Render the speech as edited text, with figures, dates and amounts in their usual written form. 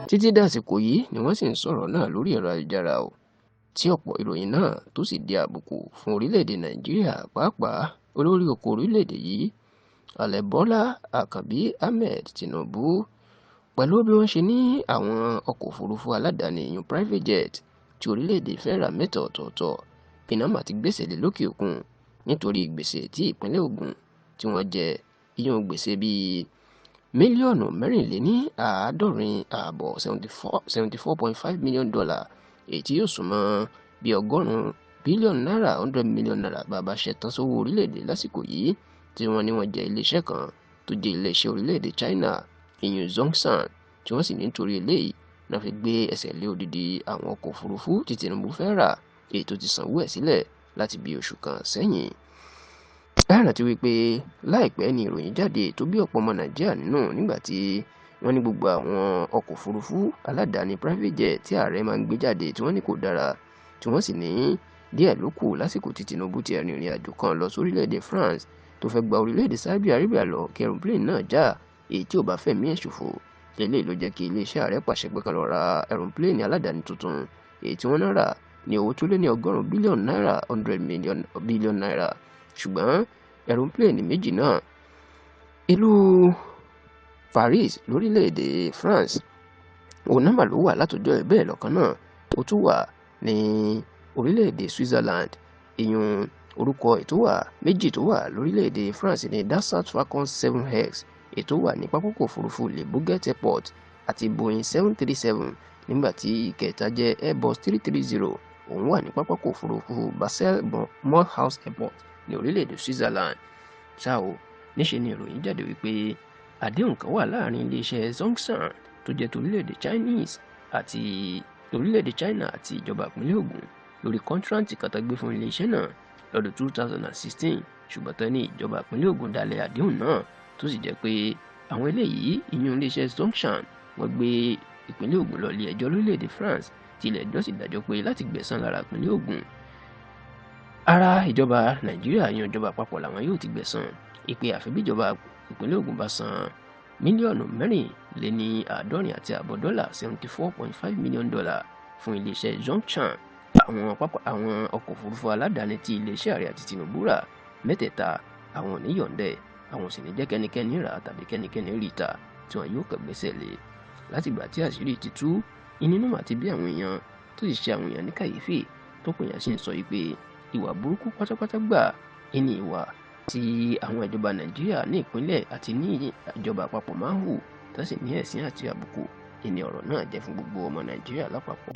Títí dàsìkò yìí ni wọ́n sì ń sọ̀rọ̀ náà lórí ẹ̀rọ ayélujára o, tí ọ̀pọ̀ ìròyìn náà tó sì di àbùkù fún orílẹ̀-èdè Nàìjíríà, pàápàá olórí oko orílẹ̀-èdè yìí, Ààrẹ Bọ́lá Àkànbí Ahmed Tinubu, pẹ̀lú bí wọ́n ṣe ní àwọn ọkọ̀ òfurufú aládàáni, ìyún private jet, tí orílẹ̀-èdè fẹ́ rà mẹ́ta ọ̀tọ̀ọ̀tọ̀ pinama ti gbèsè lé lókè òkun nítorí gbèsè tí ìpínlẹ̀ Ògùn tí wọ́n jẹ, ìyún gbèsè bíi mílíọ̀nù 74.5, $74.5 million, èyí tí yóò súnmọ́ bíi 100 bílíọ̀nù náírà, 100 million naira, bàbá ṣẹ̀tàn sówó orílẹ̀-èdè lásìkò yìí, tí wọ́n ní wọ́n jẹ́ iléeṣẹ́ kan tó jẹ́ iléeṣẹ́ orílẹ̀-èdè China, ìyún Zhongshan, tí wọ́n sì ní nítorí eléyìí náà fi gbé ẹsẹ̀ lé odidi àwọn ọkọ̀ òfurufú tí Tinubu fẹ́ rà, èyí tó ti sanwó ẹ̀ sílẹ̀ láti bí oṣù kan sẹ́yìn. Ẹ rántí wípé láìpẹ́ ni ìròyìn jáde tó bí ọ̀pọ̀ ọmọ Nàìjíríà nínú nígbà tí wọ́n ní gbogbo àwọn ọkọ̀ òfurufú aládàáni private jet tí ààrẹ máa ń gbé jáde tí wọ́n ní kò dára, tí wọ́n sì ní díẹ̀ ló kù lásìkò tí Tinubu ti rìnrìn àjò kan lọ sórílẹ̀-èdè France tó fẹ́ gba orílẹ̀-èdè Saudi Arabia lọ kí aeroplane náà já, èyí tí ò bá fẹ̀mí ẹ̀ ṣòfò. Eléyìí ló jẹ́ kí iléeṣẹ́ ààrẹ pàṣẹ pé kán lọ ra aeroplane aládàáni tuntun, èyí tí wọ́n náà rà ní owó tó lé ní 100 bílíọ̀nù náírà, 100 million billion naira. Ṣùgbọ́n aeroplane méjì náà, ìlú Paris lórílẹ̀‐èdè France òun náà mà ló wà látọjọ́ ẹ̀. Bẹ́ẹ̀ lọ́kàn náà ó tún wà ní orílẹ̀‐èdè Switzerland. Ìyún orúkọ ètò wà méjì tó wà lórílẹ̀‐èdè France ní Dassault Falcon 7X, ètò wà ní pápákọ̀ òfurufú Le Bourget Airport, àti Boeing 737, nígbà tí ìkẹta jẹ́ Airbus 330, òun wà ní pápákọ̀ òfurufú Basel Mulhouse Airport ní orílẹ̀-èdè Switzerland. Ṣá o, níṣe ni ìròyìn jáde wípé àdéhùn kan wà láàrin iléeṣẹ́ Zhongshan tó jẹ́ torílẹ̀-èdè Chinese àti orílẹ̀-èdè China àti ìjọba ìpínlẹ̀ Ògùn lórí contract kan tó gbé fún iléeṣẹ́ náà lọ́dún 2016. Ṣùgbọ́n tán ní ìjọba ìpínlẹ̀ Ògùn dalẹ̀ àdéhùn náà, tó sì jẹ́ pé àwọn eléyìí, ìyún iléeṣẹ́ Zhongshan, wọ́n gbé ìpínlẹ̀ Ògùn lọ ilé ẹjọ́ lórílẹ̀-èdè France, tí ilé ẹjọ́ sì dájọ́ pé láti gbẹ̀san lára ìpínlẹ̀ Ògùn, ara ìjọba Nàìjíríà yan ìjọba àpapọ̀ làwọn yóò ti gbẹ̀san, ìpè àfi bí ìjọba ìpínlẹ̀ Ògùn bá san mílíọ̀nù 74.5 dọ́là, $74.5 million, fún iléeṣẹ́ Zhongshan. Àwọn pápá àwọn ọkọ̀ òfurufú aládàáni tí iléeṣẹ́ ààrẹ àti Tinubu rà mẹ́tẹ̀ẹ̀ta, àwọn ò ní yọ̀ǹdẹ̀, àwọn ò sì ní jẹ́ kẹ́nikẹ́ni rà tàbí kẹ́nikẹ́ni rí ta, tí wọn yóò kàn gbẹ́sẹ̀ lé. Látìgbà tí àṣírí ti tú inú àti bí àwọn èèyàn tó sì ṣe àwọn èèyàn ní kàyéfì, tó pè yàn sí ń sọ yìí pé ìwà burúkú pátápátá gbà ní ìwà tí àwọn ìjọba Nàìjíríà ní ìpínlẹ̀ àti ní ìjọba àpapọ̀ máa ń hù, tó sì ní ẹ̀sín àti àbùkù ìní ọ̀rọ̀ náà jẹ́ fún gbogbo ọmọ Nàìjíríà lápapọ̀.